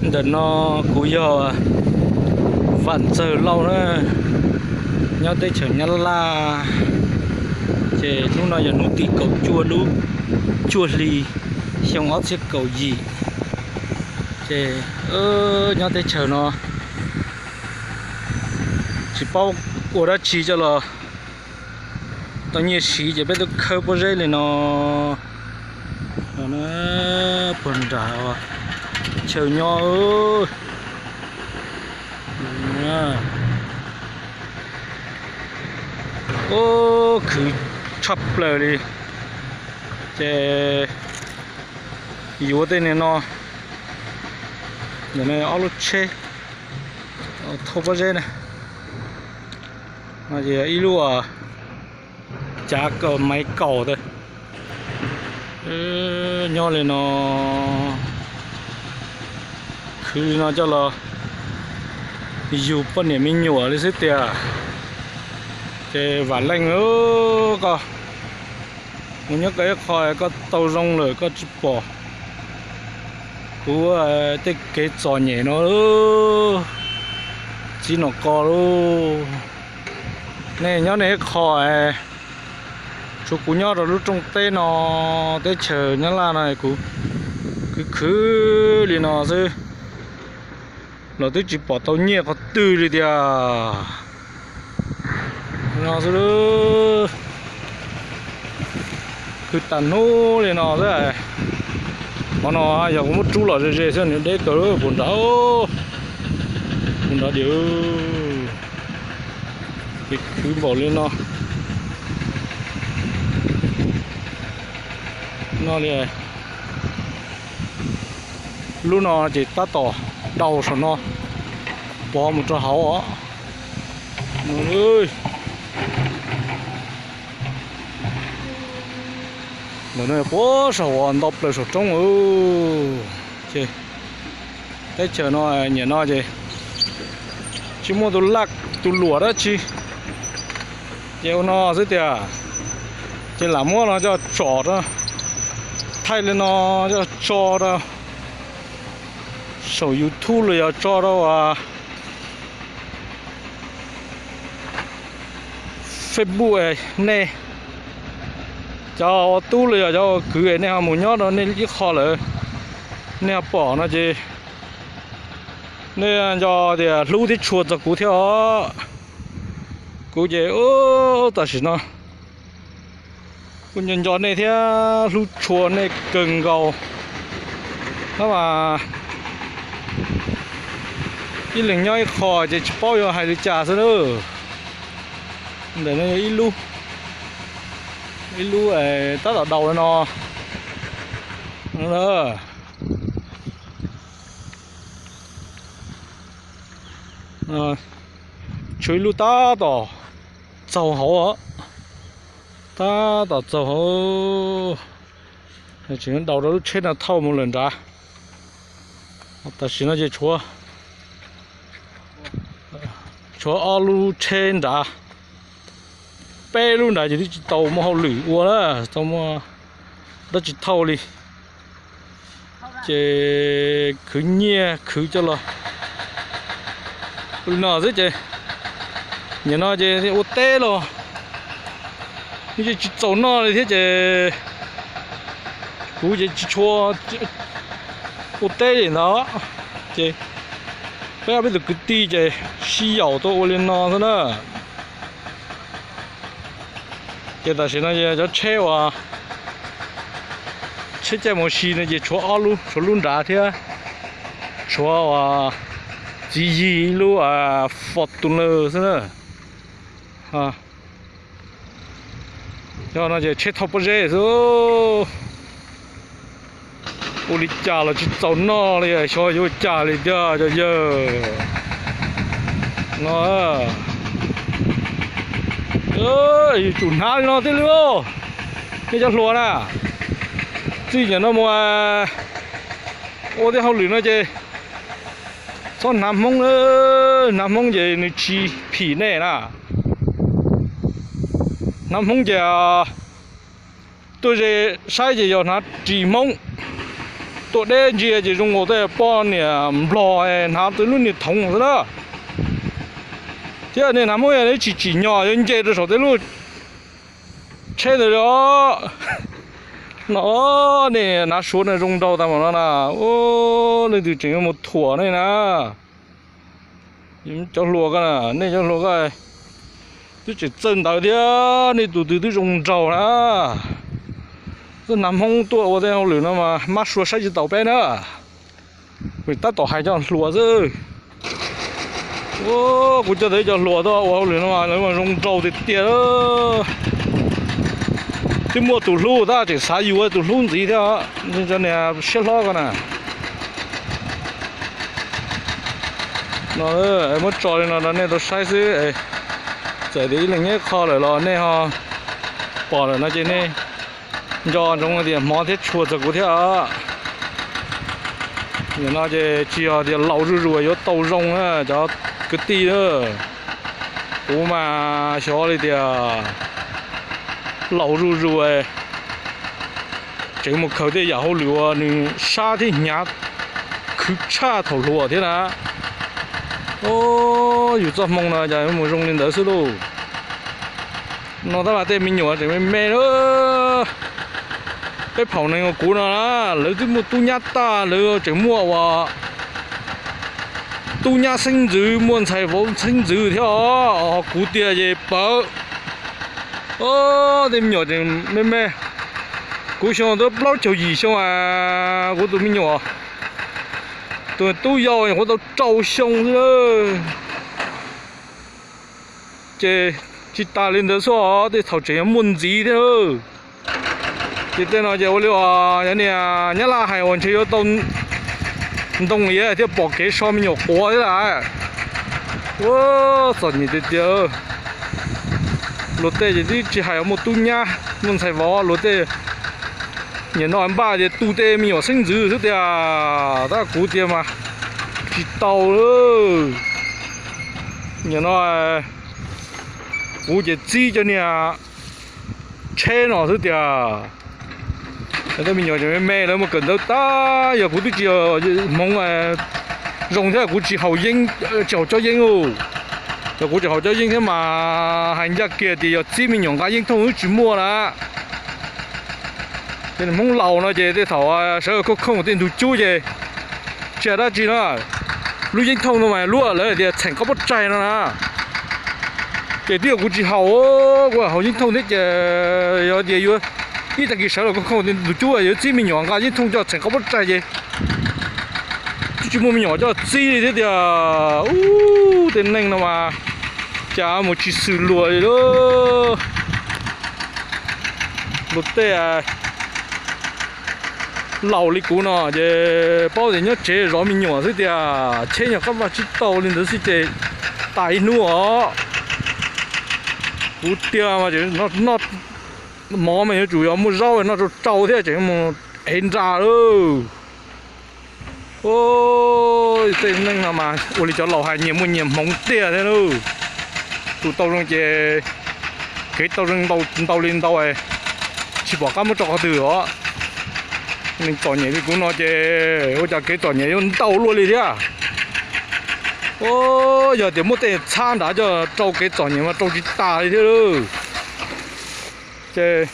Ntawm no kuv yog Vam Ntxawg Lauj na, nyob teb chaws Nyab Laj. Ces hnub no yog hnub tim kaum cuaj lub cuaj hli xyoo ob txhiab kaum yim. Ces nyob teb chaws no tsis paub ua dab tsi coj los tau nyiaj siv ces peb tuaj khawb pob zeb li no. Puag nram chaw nyob, khwv tshaj plaws li. Ces yuav tej niag no, ob lub tsheb thauj pob zeb na. Ib lub cav maiv kaum ntawd. Nyob li no, khwv li no coj los yug poj niam me nyuam li xwb tiag. Ces vam leej koj mus nyob koj ib qho koj tau zoo lawm koj tsis pom kuv tej kev txom nyem no txij no ko lauj. Nej nyob nej ib qho, tshuav kuv nyob rau lub rooj teb no, teb chaws Nyab Laj no kuv khwv khwv li no xwb los twb tsis pom tau nyiaj qhov twg li tiag. No xwb, khwv tag hnub li no xwb. Qhov no yog kuv muab rub los ze ze xwb nws deb kawg puag nrad, puag nrad diam. Ces khwv npaum li no, no li. Lub no ces tab tom daus saum no pov mus rau hauv os. Ntawm no puag saum uas ntau plaws saum roob. Ces teb chaws no nyiam no ces tsis muaj tus laj tus luam dab tsi, ces ua no xwb tiag. Ces lam muab no coj tsom rau, thaij li no coj tso rau saum YouTube los yog tso rau Facebook. Nej cov ua tub los yog cov ua kwv nej ho mus nyob rau nej ib qho lawm, nej ho pom no ces nej nco tias hlub thiab tshua txog kuv thiab os. Kuv ces tam sim no kuv nco nco nej thiab hlub tshua nej kawg nkaus. Tab mas ib leeg nyob ib qho ces tsis paub yuav hais li cas xwb na. Ntawm no yog ib lub, ib lub tab tom daus no. Tshuav ib lub tab tom txaug hauv, tab tom txaug hauv. Tseem daus rau lub tsheb no thauj mus lawm nrad. Tam sim no ces tshuav, tshuav ob lub tsheb nrad, peb lub nrad ces twb tsis tau muaj hauj lwm ua na, tsis tau muaj dab tsi thauj li. Ces khwv nyiaj khwv coj los li no xwb ces nim no ces ua teb los yeej tsis txaus noj li thiab ces kuv ces tsis tshua ua teb li ntawd. Ces peb ob peb tus kwv tij ces sib yaum tuaj ua li no xwb na. Ces tam sim no cov tsheb uas tsheb caij mus si no ces tshuav ob lub, tshuav lub nrad thiab tshuav uas txiv yig ib lub Fortuner xwb na. Yog no ces tsheb thauj pob zeb xwb. Ua li cas los tsis txaus noj li, xyov yuav ua cas li tiag cov yawg no. Yuav tsum hnav li no thiaj li, nej cov hluas na, txij nim no mus ua tej hauj lwm no ces txhob hnav Hmoob, hnav Hmoob ces nws tsis phim nej na. Hnav Hmoob ces tuaj ze saib ces yog hnav ris Hmoob, tuaj deb ntsia ces zoo nkaus tej poj niam nplog hnav tej lub niag thoov xwb na. Thiab nej hnav Hmoob ib tsis tsim nyog yuav nce rau saum tej lub tsheb ntawd li os. No nej hnav Suav no zoo nraug tas mam no na. Leej twg tseem yuav mus thuam nej na. Cov hluas ko na, nej cov hluas ko twb tseem txawj ntawv thiab nej tus twg twb zoo nraug na. Twb hnav Hmoob tuaj ua tej hauj lwm no mas mab sua saib tsis taus peb na. Kuv tab tom hais cov hluas xwb. Kuv coj tau ib co hluas tuaj ua hauj lwm no mas lawv mas zoo nraug tiag tiag. Twb muaj tus hlub tab tseem xav yus tus hlub ntxiv thiab. Cov niag siab hlob ko na. No, muab tso li no rau nej tau saib xwb. Txawm tias ib leeg nyob ib qho lawm los nej ho pom lawm no ces nej nco ntsoov tias hmov thiab tshua txog kuv thiab. Nim no ces tsis yog tias laus zuj zus yuav tau zoo na cov kwv tij. Kuv mas xyov li tias laus zuj zus tseem mus khaws tej yam hauj lwm uas nws sab thiab hnyav khwv tshaj thaum hluas thiab na. Yus txoj hmoo no cas mus zoo li ntawd xwb lauj. No tab mas tej me nyuam tseem me me na. Peb phaum neeg uas kuv no na, lawv twb muaj tub nyab tag, lawv tseem muaj uas tub nyab xeeb ntxwv, muaj ntxhais vauv xeeb ntxwv thiab os. Ho kuv tiag ces pawv. Tej me nyuam tseem me me. Kuv xyoo twb plaub caug yim xyoo a, kuv tus me nyuam, tus tub yau nyuam qhuav tau rau xyoo xwb. Ces tsis tas li ntawd xwb os, tej thaum tseem yuav muaj ntxiv thiab. Ces tej no ces ua li uas yog niag Nyab Laj hais uas ntshe yuav tau ntoo iav thiaj pom kev so me nyuam quav thiab lawm. Ua txom nyem tiag tiag. Luag tej ces twb tsis hais muaj tub nyab muaj ntxhais vauv, luag tej nim no npaj tias tu tej me nyuam xeeb ntxwv xwb tiag. Tab kuv tiag mas tsis tau. Nim no kuv ces txib cov niag tsheb no xwb tiag. Tej me nyuam me me lawv mus kawm ntawv tag, yog kuv twb tsis hmoov zoo thiab kuv tsis haus yeeb, tsis haus cob yeeb. Yog kuv tsis haus cob yeeb thiab mas hais ncaj kiag tias yog txib me nyuam nqa yeeb thooj twb tsis muaj na. Ces hmoob laus no ces tej thaum sawv khooj khooj tej ntug cub ces tsis hais dab tsi no. Lub yeeb thooj no mas luaj lawv tias txheem qaub pob tsaig no na. Ces twb yog kuv tsis haus, kuv haus yeeb thooj thiab ces yog tias yuav ib tag kis sawv los khooj khooj tej ntug cub yuav txib me nyuam nqa yeeb thooj coj txheem qaub pob tsaig ces twb tsis muaj me nyuam coj txib li thiab tiag. Ub, tej neeg no mas cas mus tsis xws luag li lauj. Luag tej laus li kuv no ces paub tias nyob tsev zov me nyuam xwb tiag, cheb nyuag qab vaj tsib taug li ntawd xwb ces tas ib hnub os. Kuv tiag mas noj mov mas yuav tsum yog muaj zaub noj rau rau thiab tseem mus ev nra lauj. Tej neeg no mas ua li cov laus hais nyias muaj nyias hmoov tiag thiab lauj. Tus tau zoo ces kev tau zoo ntau li ntau, tsis pom qab muab tso qhov twg os. Neeg txom nyem li kuv no ces ua cas kev txom nyem yuav ntau luaj li thiab. Yog tias muab tej txhab nrad coj rau kev txom nyem mas rau tsis tas li thiab lauj. Ces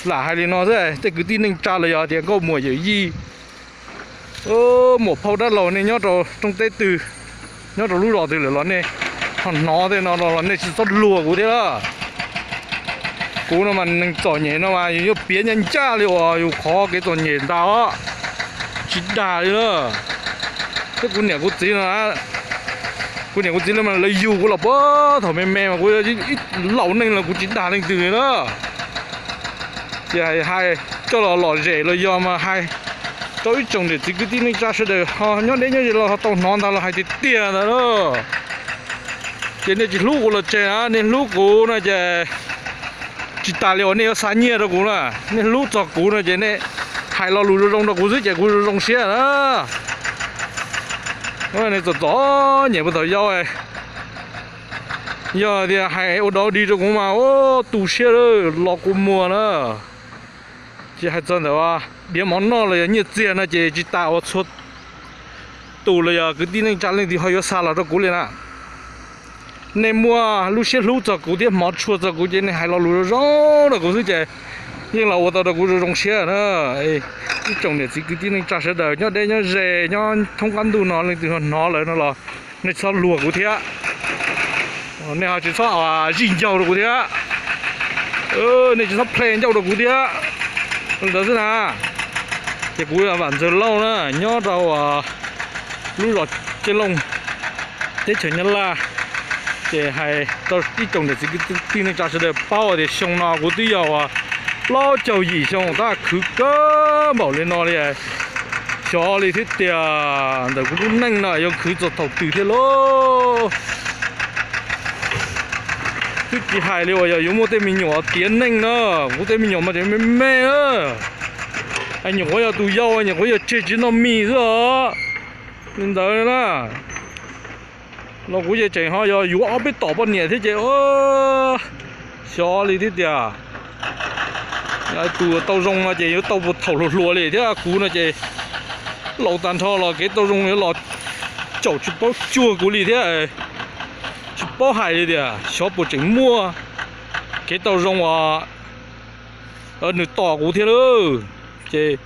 lam hais li no xwb, tej kwv tij neej tsa los yog tias nkauj muam yawm yij, muam phauj dab laug nej nyob rau rooj teb twg, nyob rau lub zos twg lawm los nej ho hnov tej no los nej tsis txhob luag kuv thiab lawm. Kuv no mas neeg txom nyem no mas yus yuav piav ncaj ncaj li uas yus qhov kev txom nyem ntag os, tsis dag li lawm. Thiab kuv niam kuv txiv no, kuv niam kuv txiv lawv mas lawv yug kuv los puag thaum me me mas kuv ib laus neej los kuv tsis dag leej twg li na. Ces hais coj los lom zem los yog mas hais rau ib tsoom niam txiv kwv tij neej tsa sawv daws ho nyob deb nyob ze los ho tau hnov ntag los hais tiag tiag ntag lauj. Ces nej tsis hlub kuv los tseg na, nej hlub kuv no ces tsis tas li uas nej yuav xa nyiaj rau kuv na. Nej hlub txog kuv no ces nej hais lo lus zoo zoo rau kuv xwb ces kuv zoo zoo siab na. Nej txom txom nyem puag thaum yau, yog tias hais ua dog dig rau kuv mas ua tu siab los kua muag na. Ces hais txog ntawm diav mov noj los yog nyiaj txiag no ces tsis tas uas txhua tus los yog kwv tij neej tsa leej twg ho yuav xa los rau kuv li na. Nej muaj lub siab hlub txog kuv thiab hmov tshua txog kuv ces nej hais lo lus zoo zoo rau kuv xwb ces yeej los ua tau rau kuv zoo zoo siab na. Ib tsoom niam txiv kwv tij neej tsa sawv daws nyob deb nyob ze, nyob thoob qab ntuj no leej twg ho hnov lawm no los nej txhob luag kuv thiab. Nej ho tsis txhob zij ncaug rau kuv thiab. Nej tsis txhob plhe ncauj rau kuv thiab. Li ntawd xwb na. Ces kuv Vam Ntxawg Lauj na, nyob rau lub zos Cee Looj, teb chaws Nyab Laj. Ces hais rau ib tsoom niam txiv kwv tij neej tsa sawv daws paub tias xyoo no kuv twb yog uas plaub caug yim xyoo tab khwv kawg npaum li no li. Xyov li thiab tias ntawm kuv lub neej no yuav khwv txog thaum twg thiab lauj. Twb tsis hais li uas yog yuav muaj tej me nyuam tiav neej na, kuv tej me nyuam mas tseem me me na. Nyuam qhuav yog tus yau, nyuam qhuav yog tseg tsis noj mis xwb os. Li ntawd na, los kuv ces tseem ho yog yuav ob peb tom poj niam thiab ces xyov li thiab tias tus tau zoo no ces yuav tau puag thaum hluas hluas li thiab kuv no ces laus tag nrho los kev tau zoo yuav los caum tsis paub cuag kuv li thiab. Tsis paub hais li tias xyov puas tseem muaj kev tau zoo os nws tom kuv thiab lauj. Ces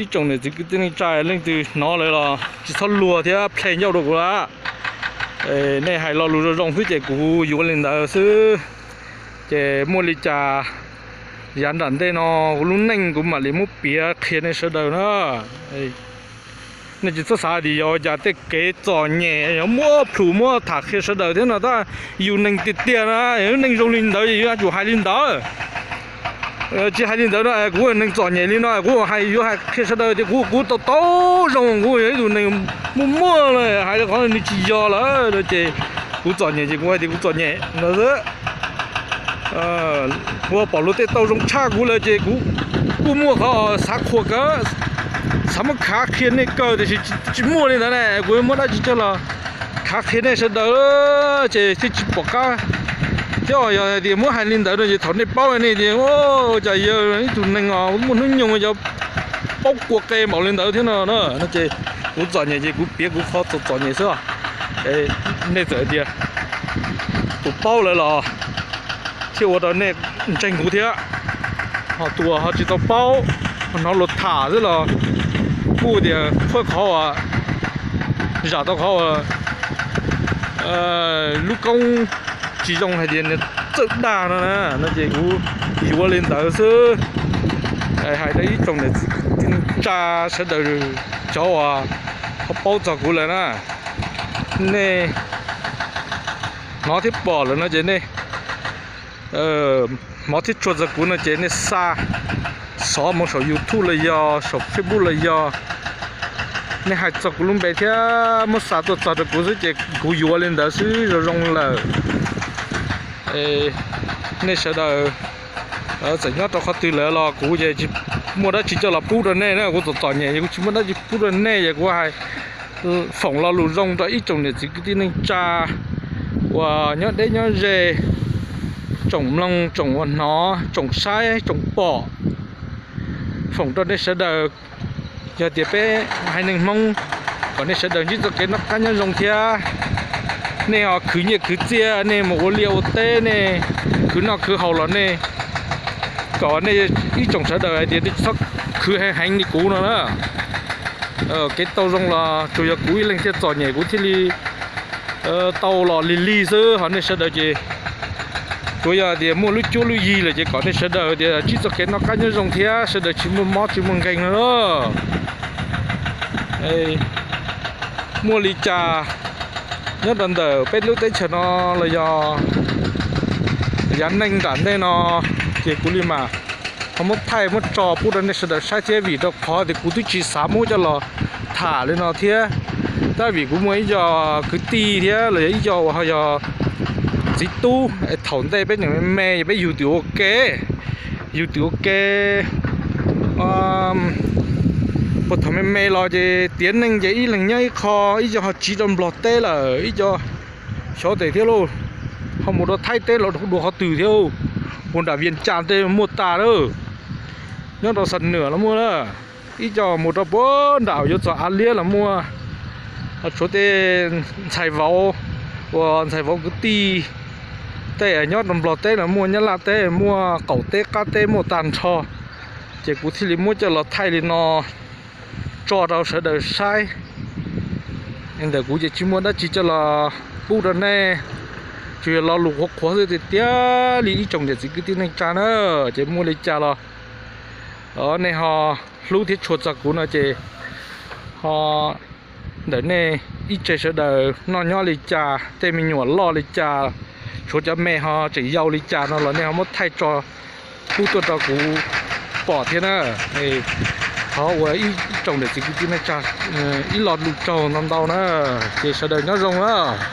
ib tsoom niam txiv kwv tij neej tsa leej twg hnov lawm los tsis txhob luag thiab plhe ncauj rau kuv lawm. Nej hais lo lus zoo zoo xwb ces kuv yuav li ntawd xwb. Ces muaj li cas yav nram ntej no kuv lub neej kuv mam li muab piav qhia nej sawv daws na. Nej tsis txhob xav tias yog cas tej kev txom nyem yog muab plhus muab tham qhia sawv daws thiab no tab yus neeg tiag tiag na, lub neej zoo li ntawd yus yuav tsum hais li ntawd. Tsis hais li ntawd no kuv neeg txom nyem li no kuv hais yuav hais qhia sawv daws tias kuv kuv tau tau zoo kuv yog ib tug neeg muaj muaj lawm hais li qhov nws tsis yog lawm no ces kuv txom nyem ces kuv hais tias kuv txom nyem no xwb. Kuv pom luag tej tau zoo tshaj kuv lawm ces kuv kuj muaj qhov xav qhuas kawg, xav muab khav qhia nej kawg tiam sis tsis muaj li ntawd na kuv muab dab tsi coj los khav qhia nej sawv daws ces thiaj tsis pom qab. Thiab yog hais tias muab hais li ntawd no ces thaum nej paub nej tias cas yawg ib tug neeg os muaj hnub nyoog yog paub kua qe npaum li ntawd thiab no no ces kuv txom nyem ces kuv piav kuv qhov txom txom nyem xwb. Nej txawm tias tus paub lawm los thiaj ua rau nej ntseeg kuv thiab, ho tus uas ho tsis tau paub, hnov luag tham xwb los kuj tias qhuab qhov uas zam tau qhov uas lub koob tsis zoo hais tias nws txawj dag no na no ces kuv yuav li ntawd xwb. Hais rau ib tsoom niam txiv kwv tij neej tsa sawv daws, cov uas ho paub txog kuv lawm na, nej hnov thiab pom lawm no ces nej hmov thiab tshua txog kuv no ces nej xa xov mus saum YouTube los yog saum Facebook los yog nej hais txog kuv lub npe thiab muab xa tuaj txog rau kuv xwb ces kuv yuav li ntawd xwb zoo zoo lawm. Nej sawv daws txawm nyob rau qhov twg lawm los kuv ces tsis muaj dab tsi coj los pub rau nej na, kuv txom txom nyem kuv tsis muaj dab tsi pub rau nej es kuv hais foom lo lus zoo rau ib tsoom niam txiv kwv tij neej tsa uas nyob deb nyob ze, tsoom mloog, tsoom ua hnov, tsoom saib, tsoom pom, foom rau nej sawv daws. Yog tias peb haiv neeg Hmoob kom nej sawv daws ntsib txoj kev noj qab nyob zoo thiab nej ho khwv nyiaj khwv txiaj, nej mus ua liaj ua teb, nej khwv noj khwv haus los nej kom nej ib tsoom sawv daws hais tias nej tsis txhob khwv heev heev li kuv no na. Kev tau zoo los tsuas yog kuv ib leeg thiaj txom nyem kuv thiaj li tau los lig lig xwb, ho nej sawv daws ces tsuas yog tias muaj lub cuab lub yig lawm ces kom nej sawv daws tias ntsib txoj kev noj qab nyob zoo thiab sawv daws tsis muaj mob tsis muaj nkeeg no. Muaj li cas nyob rau ntawm peb lub teb chaws no los yog yav neeg nram ntej no ces kuv li mas ho muab thaij muab tso pub rau nej sawv daws saib thiab vim rau qhov tias kuv twb tsis xav muab coj los tham li no thiab. Tab vim kuv muaj ib co kwv tij thiab los yog ib co uas ho yog txiv tub es thaum ntej peb tseem me me es peb yug twm ua ke, yug twm ua ke puag thaum me me los ces tiav neej ces ib leeg nyob ib qho, ib co ho tsiv rau Nplog teb lawm, ib co xyov tes thiab lauj, ho mus rau Thaib teb los dua qhov twg thiab, puag nram Vias Cas tej muaj tas lawm. Nyob rau Xam Nuam los muaj na, ib co mus rau puag nram yuav txog Av Liab los muaj. Tshuav tej ntxhais vauv uas ntxhais vauv kwv tij tej nyob rau Nplog teb los muaj, Nyab Laj teb muaj, qaum teb qab teb muaj tag nrho. Ces kuv thiaj li muab coj los thaij li no tso rau sawv daws saib. Ntawm kuv ces tsis muaj dab tsi coj los pub rau nej, tsuas yog lo lus qhuav qhuav xwb tiag tiag li ib tsoom niam txiv kwv tij neej tsa na. Ces muaj li cas los nej ho hlub thiab tshua txog kuv no ces ho ntawm nej ib tse sawv daws noj nyob li cas, tej me nyuam loj li cas, tshuav cov me ho tseem yau li cas no los nej ho muab thaij tso pub tuaj rau kuv pom thiab na. Thov ua ib tsoom niam txiv kwv tij neej tsa ib lo lus tsaug ntau ntau na. Ces sawv daws nyob zoo na.